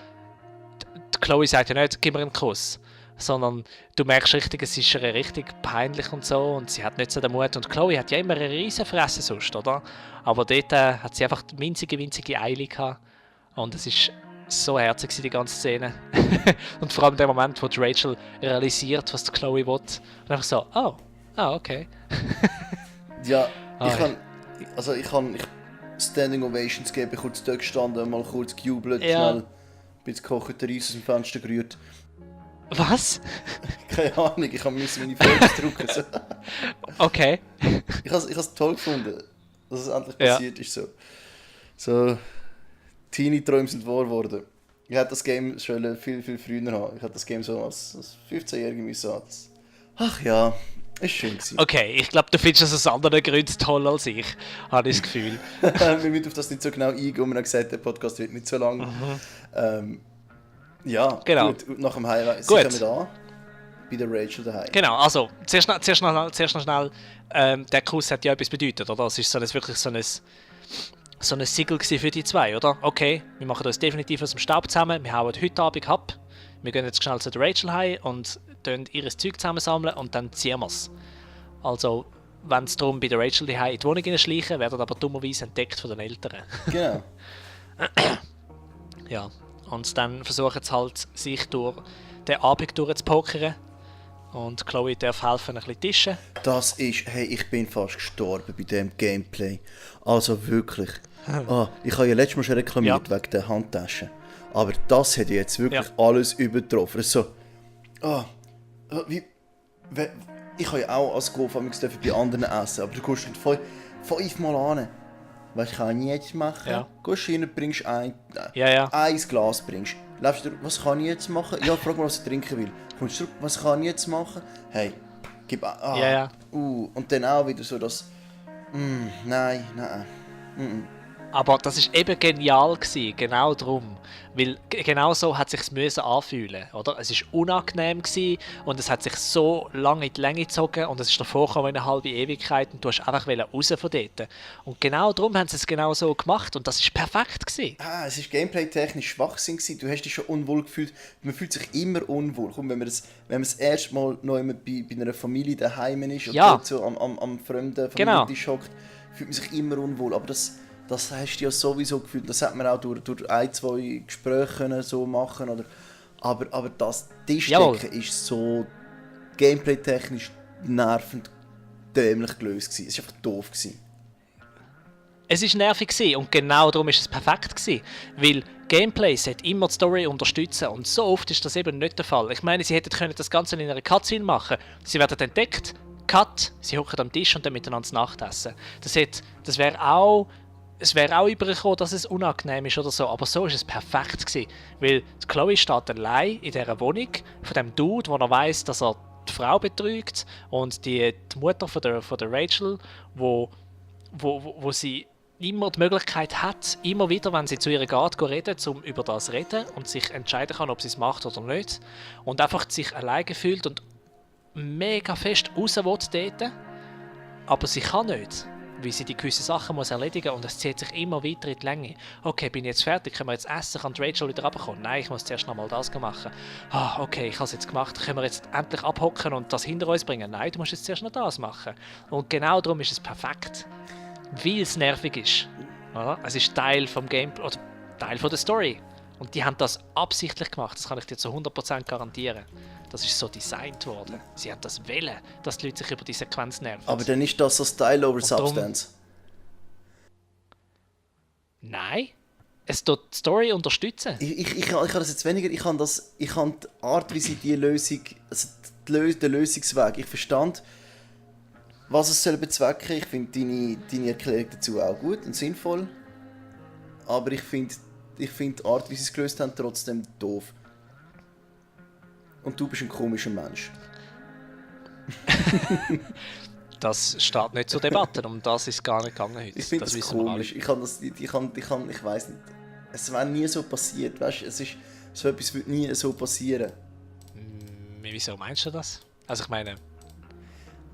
die Chloe sagt ja nicht, gib mir einen Kuss, sondern du merkst richtig, es ist ihr richtig peinlich und so und sie hat nicht so den Mut. Und Chloe hat ja immer eine riesen Fresse sonst, oder? Aber dort hat sie einfach winzige Eile gehabt und es ist so herzig gewesen, die ganze Szene. Und vor allem der Moment, wo die Rachel realisiert, was die Chloe will. Und einfach so, okay. Ja, Ah, ich kann Standing Ovations geben, kurz dort gestanden, mal kurz gejubelt, Ja. schnell ein bisschen gekochten Reis aus dem Fenster gerührt. Was? Keine Ahnung, ich musste meine Fotos drucken. So. Okay. Ich habe es toll gefunden, dass es endlich Ja. passiert ist. So Teenie-Träume sind wahr geworden. Ich hätte das Game schon viel, viel früher haben. Ich hätte das Game so als 15-Jähriger müssen haben. Ach ja, ist schön gewesen. Okay, ich glaube, du findest das aus anderen Gründen toll als ich, habe ich das Gefühl. Wir müssen auf das nicht so genau eingehen. Wir haben gesagt, der Podcast wird nicht so lang. Ja, Genau. gut. Nach dem Highlight Gut. sind wir da. Bei der Rachel daheim. Genau, also, zuerst noch schnell, der Kuss hat ja etwas bedeutet, oder? Es war wirklich so ein Siegel gewesen für die zwei, oder? Okay, wir machen uns definitiv aus dem Staub zusammen, wir hauen heute Abend ab, wir gehen jetzt schnell zu der Rachel heim und ihr Zeug zusammensammeln und dann ziehen wir es. Also, wenn es darum bei der Rachel daheim in die Wohnung schleichen, werden aber dummerweise entdeckt von den Eltern. Genau. Ja, und dann versuchen sie halt, sich durch den Abend durchzupokern. Und Chloe darf helfen, ein bisschen tischen. Das ist, hey, ich bin fast gestorben bei dem Gameplay. Also wirklich. Ich habe ja letztes Mal schon reklamiert wegen der Handtasche. Aber das hat jetzt wirklich alles übertroffen. So, ich habe ja auch als Golf bei anderen essen, aber du gehst nicht 5 Mal an. Was kann ich jetzt machen? Ja. Gehst rein, bringst ein Glas. Läufst du, was kann ich jetzt machen? Ja, frag mal, was ich trinken will. Kommst du zurück, was kann ich jetzt machen? Hey, gib und dann auch wieder so das. Nein. Aber das war eben genial gewesen, genau darum. Weil genau so hat es sich anfühlen, oder? Es war unangenehm gewesen und es hat sich so lange in die Länge gezogen und es ist davor gekommen in eine halbe Ewigkeit und du hast einfach raus von dort. Und genau darum haben sie es genau so gemacht und das war perfekt gewesen. Es war gameplay-technisch Schwachsinn gewesen. Du hast dich schon unwohl gefühlt. Man fühlt sich immer unwohl. Komm, wenn man das erste Mal noch immer bei einer Familie daheim ist und dort so am fremden Familientisch hockt, fühlt man sich immer unwohl. Aber das hast du ja sowieso gefühlt. Das hat man auch durch 1-2 Gespräche so machen. Oder, aber das Tischdecken ist so gameplay-technisch nervend dämlich gelöst gewesen. Es war einfach doof gewesen. Es war nervig gewesen und genau darum war es perfekt gewesen. Weil Gameplay sollte immer die Story unterstützen und so oft ist das eben nicht der Fall. Ich meine, sie hätten das Ganze in einer Cutscene machen. Sie werden entdeckt, Cut, sie hocken am Tisch und dann miteinander Nachtessen. Es wäre auch übergekommen, dass es unangenehm ist oder so, aber so war es perfekt gewesen, weil Chloe steht allein in dieser Wohnung von dem Dude, wo er weiss, dass er die Frau betrügt und die Mutter von der Rachel, wo sie immer die Möglichkeit hat, immer wieder, wenn sie zu ihr geht, reden, um über das reden und sich entscheiden kann, ob sie es macht oder nicht und einfach sich alleine fühlt und mega fest raus will dort, aber sie kann nicht. Weil sie die gewissen Sachen muss erledigen und es zieht sich immer weiter in die Länge. Okay, bin ich jetzt fertig? Können wir jetzt essen? Kann die Rachel wieder runterkommen? Nein, ich muss zuerst noch mal das machen. Okay, ich habe es jetzt gemacht. Können wir jetzt endlich abhocken und das hinter uns bringen? Nein, du musst jetzt zuerst noch das machen. Und genau darum ist es perfekt. Weil es nervig ist. Oder? Es ist Teil vom Gameplay oder Teil von der Story. Und die haben das absichtlich gemacht. Das kann ich dir zu 100% garantieren. Das ist so designt worden. Sie haben das wollen, dass die Leute sich über die Sequenz nerven. Aber dann ist das so Style over Substance. Nein. Es tut die Story unterstützen. Ich habe das jetzt weniger. Ich habe die Art, wie sie die Lösung, also den Lösungsweg. Ich verstand, was es soll bezwecken. Ich finde deine Erklärung dazu auch gut und sinnvoll. Aber ich finde die Art, wie sie es gelöst haben, trotzdem doof. Und du bist ein komischer Mensch. Das steht nicht zur Debatte, um das ist gar nicht gegangen heute. Ich finde das komisch. Ich weiss nicht. Es wäre nie so passiert, weißt du? So etwas wird nie so passieren. Wieso meinst du das? Also ich meine,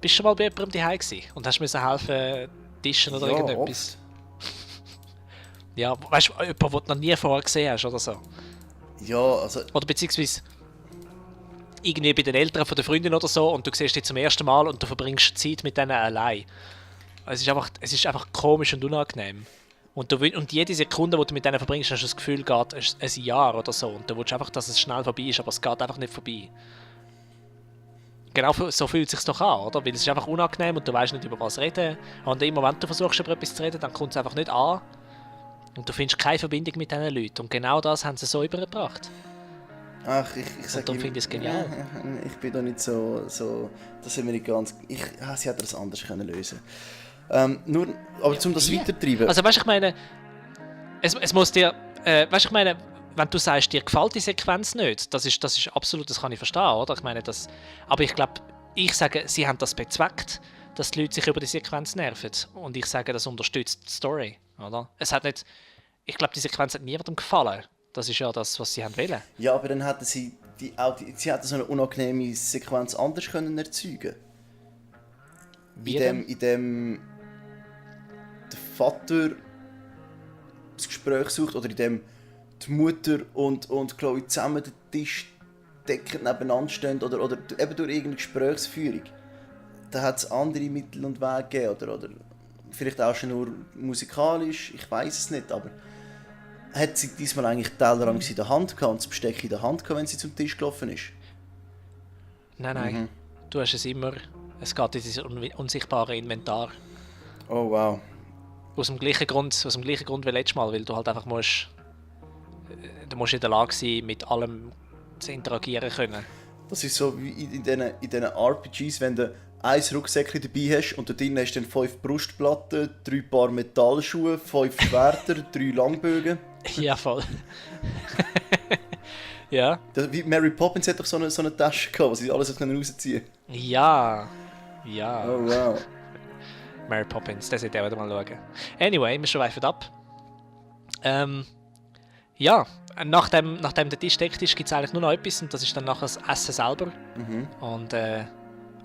bist du schon mal bei jemandem daheim gewesen und hast mir helfen, tischen oder irgendetwas? Ja, weißt du, jemanden, den du noch nie vorher gesehen hast oder so? Ja, also... Oder beziehungsweise irgendwie bei den Eltern von der Freundin oder so und du siehst die zum ersten Mal und du verbringst Zeit mit denen allein. Es ist einfach komisch und unangenehm. Und jede Sekunde, die du mit denen verbringst, hast du das Gefühl, geht ein Jahr oder so. Und du willst einfach, dass es schnell vorbei ist, aber es geht einfach nicht vorbei. Genau so fühlt es sich doch an, oder? Weil es ist einfach unangenehm und du weißt nicht, über was reden. Und immer wenn du versuchst, über etwas zu reden, dann kommt es einfach nicht an. Und du findest keine Verbindung mit diesen Leuten. Und genau das haben sie so übergebracht. Ach, ich sag Und darum finde ich es genial. Ich bin da nicht so das sind wir nicht ganz... sie hätte das anders können lösen. Aber um das weiterzutreiben... Also weißt du, ich meine... Es muss dir... weißt du, ich meine... Wenn du sagst, dir gefällt die Sequenz nicht, das ist absolut, das kann ich verstehen, oder? Ich meine, aber ich glaube, ich sage, sie haben das bezweckt, dass die Leute sich über die Sequenz nerven. Und ich sage, das unterstützt die Story, oder? Es hat nicht... Ich glaube, die Sequenz hat niemandem gefallen. Das ist ja das, was sie haben wollen. Ja, aber dann hätten sie sie hätten so eine unangenehme Sequenz anders können erzeugen. In dem der Vater das Gespräch sucht oder in dem die Mutter und Chloe zusammen den Tisch deckend nebeneinander stehen oder eben durch irgendeine Gesprächsführung. Da hat es andere Mittel und Wege gegeben oder vielleicht auch schon nur musikalisch, ich weiß es nicht, aber hat sie diesmal eigentlich den Tellerrand in der Hand gehabt und das Besteck in der Hand gehabt, wenn sie zum Tisch gelaufen ist? Nein. Du hast es immer. Es geht in dieses unsichtbare Inventar. Oh wow. Aus dem gleichen Grund wie letztes Mal, weil du halt einfach musst in der Lage sein, mit allem zu interagieren können. Das ist so wie in diesen RPGs, wenn du ein Rucksäckchen dabei hast und da drin hast du dann 5 Brustplatten, 3 Paar Metallschuhe, 5 Schwerter, 3 Langbögen. Ja, voll. Ja. Wie Mary Poppins hat doch so eine Tasche gehabt, wo sie alles rausziehen konnte. Ja. Oh wow. Mary Poppins, das sollte ich auch mal schauen. Anyway, wir schweifen ab. Ja, nachdem der Tisch deckt ist, gibt es eigentlich nur noch etwas und das ist dann nachher das Essen selber.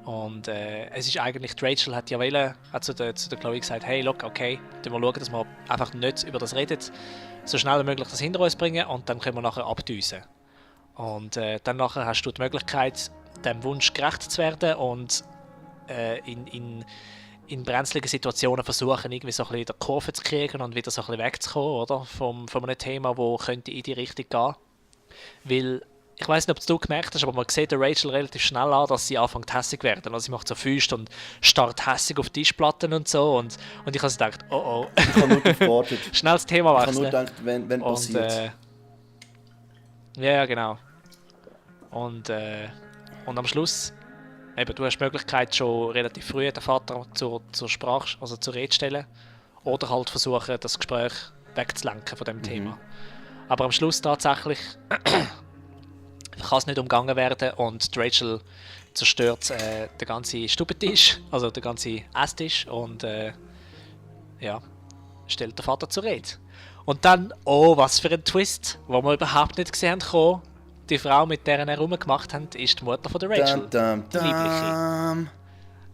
Und es ist eigentlich, die Rachel hat ja hat zu der Chloe gesagt, hey, look, okay, wir schauen, dass wir einfach nicht über das reden, so schnell wie möglich das hinter uns bringen und dann können wir nachher abdüsen. Und dann nachher hast du die Möglichkeit, dem Wunsch gerecht zu werden und in brenzligen Situationen versuchen, irgendwie so ein bisschen die Kurve zu kriegen und wieder so ein bisschen wegzukommen, oder? Von einem Thema, das könnte in die Richtung gehen. Weil, ich weiss nicht, ob du gemerkt hast, aber man sieht der Rachel relativ schnell an, dass sie anfängt hässig werden. Also sie macht so Füße und starrt hässig auf Tischplatten und so. Und ich habe gedacht, oh. Ich habe nur gewartet. Schnell das Thema wechseln. Ich habe nur gedacht, wenn passiert. Ja, genau. Und am Schluss, eben, du hast die Möglichkeit, schon relativ früh den Vater zur Sprache, also zur Rede zu stellen. Oder halt versuchen, das Gespräch wegzulenken von dem Thema. Aber am Schluss tatsächlich kann es nicht umgangen werden und die Rachel zerstört den ganzen Stubentisch, also den ganzen Esstisch und stellt den Vater zur Rede. Und dann, oh, was für ein Twist, den wir überhaupt nicht gesehen haben. Die Frau, mit der er rumgemacht hat, ist die Mutter von der Rachel. Die liebliche.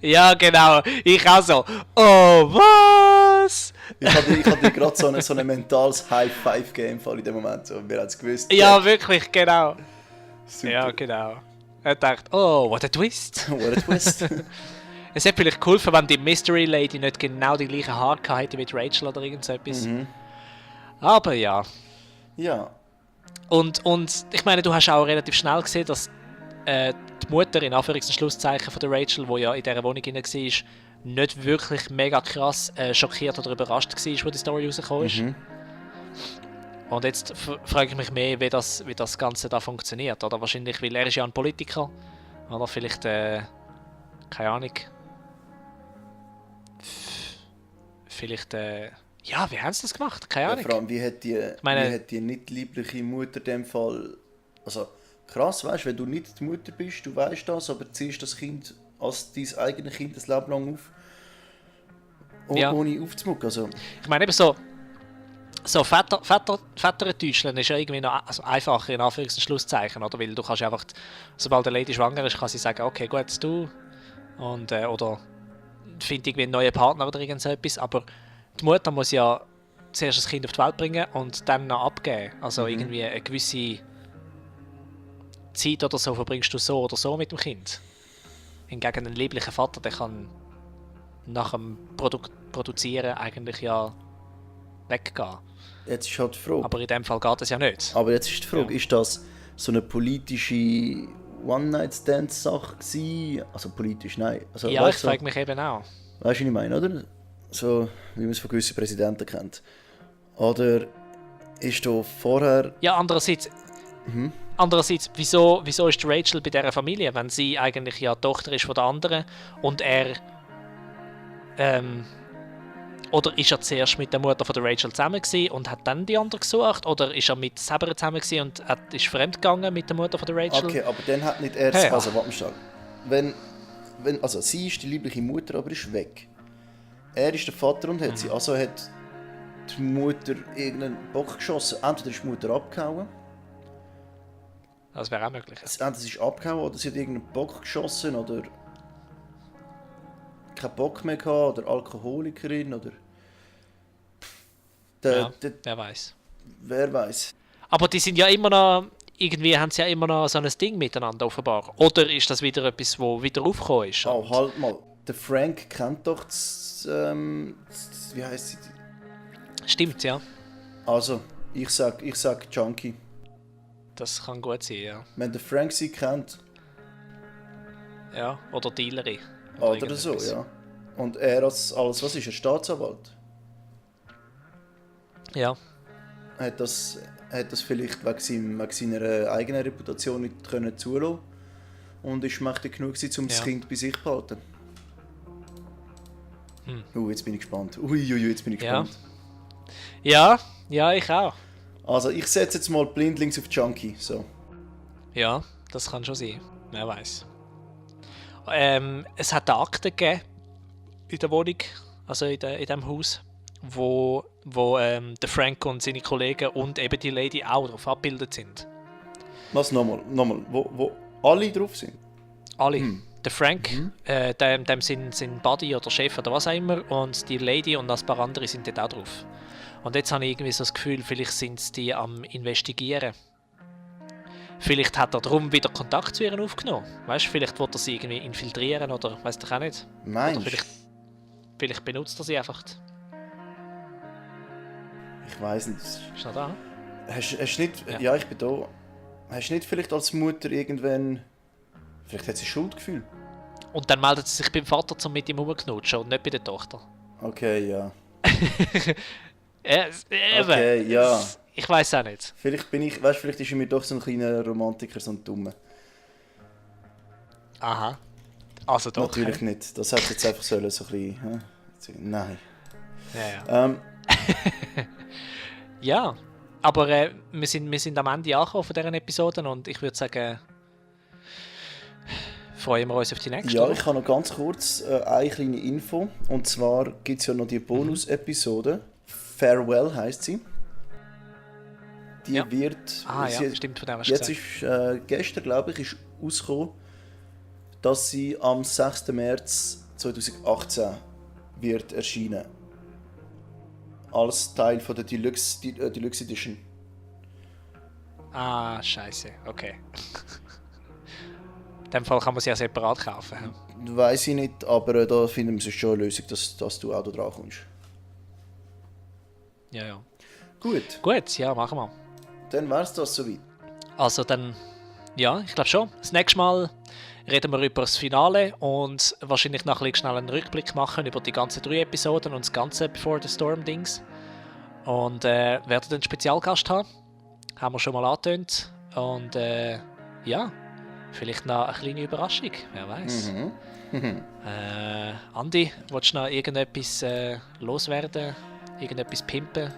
Ja, genau. Ich auch so. Oh, was? Ich hatte dir gerade so ein mentales High-Five-Game in dem Moment. So, wir haben es gewusst. Ja, wirklich, genau. Super. Ja, genau. Er dachte, oh, what a twist. What a twist. Es hätte vielleicht geholfen, wenn die Mystery Lady nicht genau die gleichen Haare hätte wie Rachel oder irgend so etwas. Aber ja. Ja. Und ich meine, du hast auch relativ schnell gesehen, dass die Mutter in Anführungs- und Schlusszeichen von der Rachel, die ja in dieser Wohnung drin war, nicht wirklich mega krass schockiert oder überrascht war, wo die Story rausgekommen ist. Und jetzt frage ich mich mehr, wie das Ganze da funktioniert. Oder wahrscheinlich, weil er ist ja ein Politiker. Oder vielleicht, keine Ahnung. Vielleicht, ja, wie haben sie das gemacht? Keine Ahnung. Ja, vor allem, wie hat die nicht liebliche Mutter in dem Fall... Also, krass, weißt du, wenn du nicht die Mutter bist, du weißt das, aber ziehst das Kind als dein eigenes Kind das Leben lang auf, ohne aufzumucken. Also. Ich meine eben so Väter täuscheln ist ja irgendwie noch einfacher in Anführungs- und Schlusszeichen, oder? Weil du kannst einfach, sobald eine Lady schwanger ist, kann sie sagen, okay, gut, du und oder finde irgendwie einen neuen Partner oder irgend so etwas, aber die Mutter muss ja zuerst das Kind auf die Welt bringen und dann noch abgeben. Also irgendwie eine gewisse Zeit oder so verbringst du so oder so mit dem Kind. Hingegen ein lieblicher Vater, der kann nach dem Produzieren eigentlich ja weggehen. Jetzt ist halt die Frage. Aber in dem Fall geht es ja nicht. Aber jetzt ist die Frage, Ja. ist das so eine politische One-Night-Stand-Sache gewesen? Also politisch, nein. Also, Ja, ich weißt du, frage mich eben auch. weißt du, was ich meine, oder? So, wie man es von gewissen Präsidenten kennt. Oder ist da vorher... Ja, andererseits, wieso ist die Rachel bei dieser Familie, wenn sie eigentlich ja die Tochter ist von der anderen und er... oder ist er zuerst mit der Mutter von der Rachel zusammen gewesen und hat dann die andere gesucht? Oder ist er mit selber zusammen gewesen und ist fremdgegangen mit der Mutter von der Rachel? Okay, aber dann hat nicht er... Hey, ja. Also, warte mal schnell. Also, sie ist die liebliche Mutter, aber ist weg. Er ist der Vater und hat sie. Also hat die Mutter irgendeinen Bock geschossen. Entweder ist die Mutter abgehauen. Das wäre auch möglich. Entweder sie ist abgehauen oder sie hat irgendeinen Bock geschossen oder keinen Bock mehr gehabt oder Alkoholikerin oder... Wer weiß. Wer weiß. Aber die sind ja immer noch... Irgendwie haben sie ja immer noch so ein Ding miteinander offenbar. Oder ist das wieder etwas, wo wieder aufgekommen ist? Oh, halt mal. Der Frank kennt doch wie heisst sie? Stimmt, ja. Also, ich sag Junkie. Das kann gut sein, ja. Wenn der Frank sie kennt, Ja, oder Dealerin. oder so, irgendetwas. ja. Und er als was ist er? Staatsanwalt? Ja, Hat das vielleicht wegen seiner eigenen Reputation nicht können zulassen und ist mächtig genug gewesen, um das Ja. Kind bei sich zu behalten. Jetzt bin ich gespannt. Jetzt bin ich Ja. gespannt. Ja, ich auch. Also ich setze jetzt mal blindlings auf Junkie. So. Ja, das kann schon sein. Wer weiß. Es hat eine Akte gegeben in der Wohnung, also in dem Haus, wo der Frank und seine Kollegen und eben die Lady auch darauf abgebildet sind. Was nochmal? Wo alle drauf sind? Alle. Der Frank, dem sein Buddy oder Chef oder was auch immer, und die Lady und ein paar andere sind dort auch drauf. Und jetzt habe ich irgendwie so das Gefühl, vielleicht sind sie die am Investigieren. Vielleicht hat er darum wieder Kontakt zu ihr aufgenommen. Weißt du, vielleicht wollte er sie irgendwie infiltrieren oder weiß ich auch nicht. Meinst Oder du? vielleicht benutzt er sie einfach. Ich weiß nicht. Ist noch da? Hast nicht... Ja. Ja, ich bin da. Hast du nicht vielleicht als Mutter irgendwann... Vielleicht hat sie Schuldgefühl? Und dann meldet sie sich beim Vater zum mit ihm rumknutschen und nicht bei der Tochter. Okay, ja. Eben. Okay, ja. Ich weiß auch nicht. Vielleicht vielleicht ist er mir doch so ein kleiner Romantiker, so ein Dummer. Aha. Also doch. Natürlich nicht. Das hätte jetzt einfach sollen, so ein bisschen... Nein. Ja. Ja, aber wir sind am Ende angekommen von dieser Episode und ich würde sagen, freuen wir uns auf die nächste. Ja, ich habe noch ganz kurz eine kleine Info. Und zwar gibt es ja noch die Bonus-Episode. Farewell heisst sie. Die Ja. wird... Ah ja, sie, stimmt, von dem hast du jetzt gesagt. ist gestern, glaube ich, ist rausgekommen, dass sie am 6. März 2018 wird erscheinen. Als Teil von der Deluxe Edition. Ah, scheiße, okay. In dem Fall kann man sie ja separat kaufen. Ja. Weiß ich nicht, aber da finden wir schon eine Lösung, dass du auch da dran kommst. Ja. Gut, Gut, ja, machen wir. dann wär's das soweit. Also dann, ja, ich glaube schon. Das nächste Mal reden wir über das Finale und wahrscheinlich noch ein bisschen schnell einen Rückblick machen über die ganzen 3 Episoden und das ganze Before the Storm Dings. Und werden einen Spezialgast haben. Haben wir schon mal angetönt. Und ja, vielleicht noch eine kleine Überraschung, wer weiß. Andi, willst du noch irgendetwas loswerden? Irgendetwas pimpen?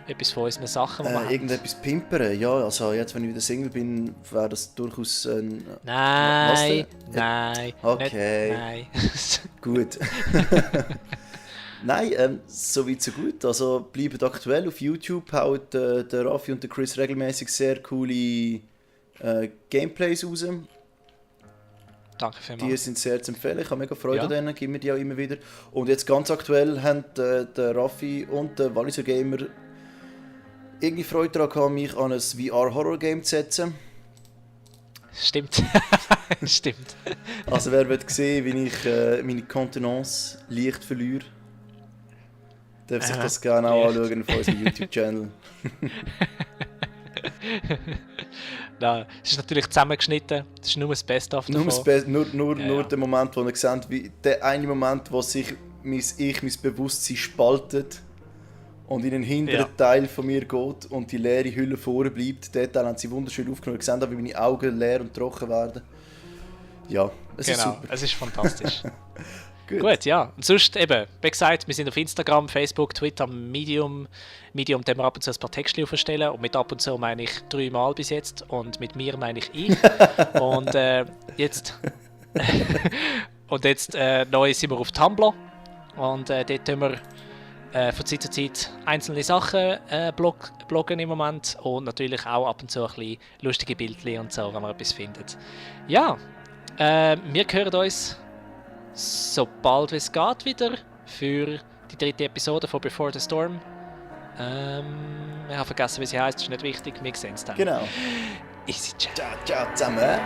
Etwas von unseren Sachen, die wir haben? Irgendetwas pimpern, ja, also jetzt, wenn ich wieder Single bin, wäre das durchaus ein... Nein, Was denn? nein, Okay. nicht, nein. Gut. Nein, so weit so gut. Also bleibt aktuell auf YouTube, hauen der Raffi und der Chris regelmäßig sehr coole Gameplays raus. Danke Die vielmals. sind sehr zu empfehlen. Ich habe mega Freude Ja. an denen, geben wir die auch immer wieder. Und jetzt ganz aktuell haben der Raffi und der Walliser Gamer irgendwie Freude daran gehabt, mich an ein VR-Horror-Game zu setzen. Stimmt. Stimmt. Also wer will sehen, wie ich meine Kontenance leicht verliere, darf sich das gerne auch anschauen auf unserem YouTube-Channel. Nein, es ist natürlich zusammengeschnitten, das ist nur das Beste-of davon. Nur der Moment, wo ihr seht, wie der eine Moment, wo sich mein Bewusstsein spaltet und in den hinteren Teil von mir geht und die leere Hülle vorne bleibt. Den Teil haben sie wunderschön aufgenommen. Ich sehe, wie meine Augen leer und trocken werden. Ja, es ist super. Es ist fantastisch. Gut, ja. Und sonst eben, wie gesagt, wir sind auf Instagram, Facebook, Twitter, Medium, da wir ab und zu ein paar Texte aufstellen. Und mit ab und zu meine ich 3 Mal bis jetzt. Und mit mir meine ich. Und jetzt neu sind wir auf Tumblr. Und dort tun wir von Zeit zu Zeit einzelne Sachen bloggen im Moment. Und natürlich auch ab und zu ein bisschen lustige Bildchen und so, wenn man etwas findet. Ja, wir hören uns sobald es geht wieder für die 3. Episode von Before the Storm. Ich habe vergessen, wie sie heißt, das ist nicht wichtig, wir sehen es dann. Genau. Easy, ciao. Ciao zusammen.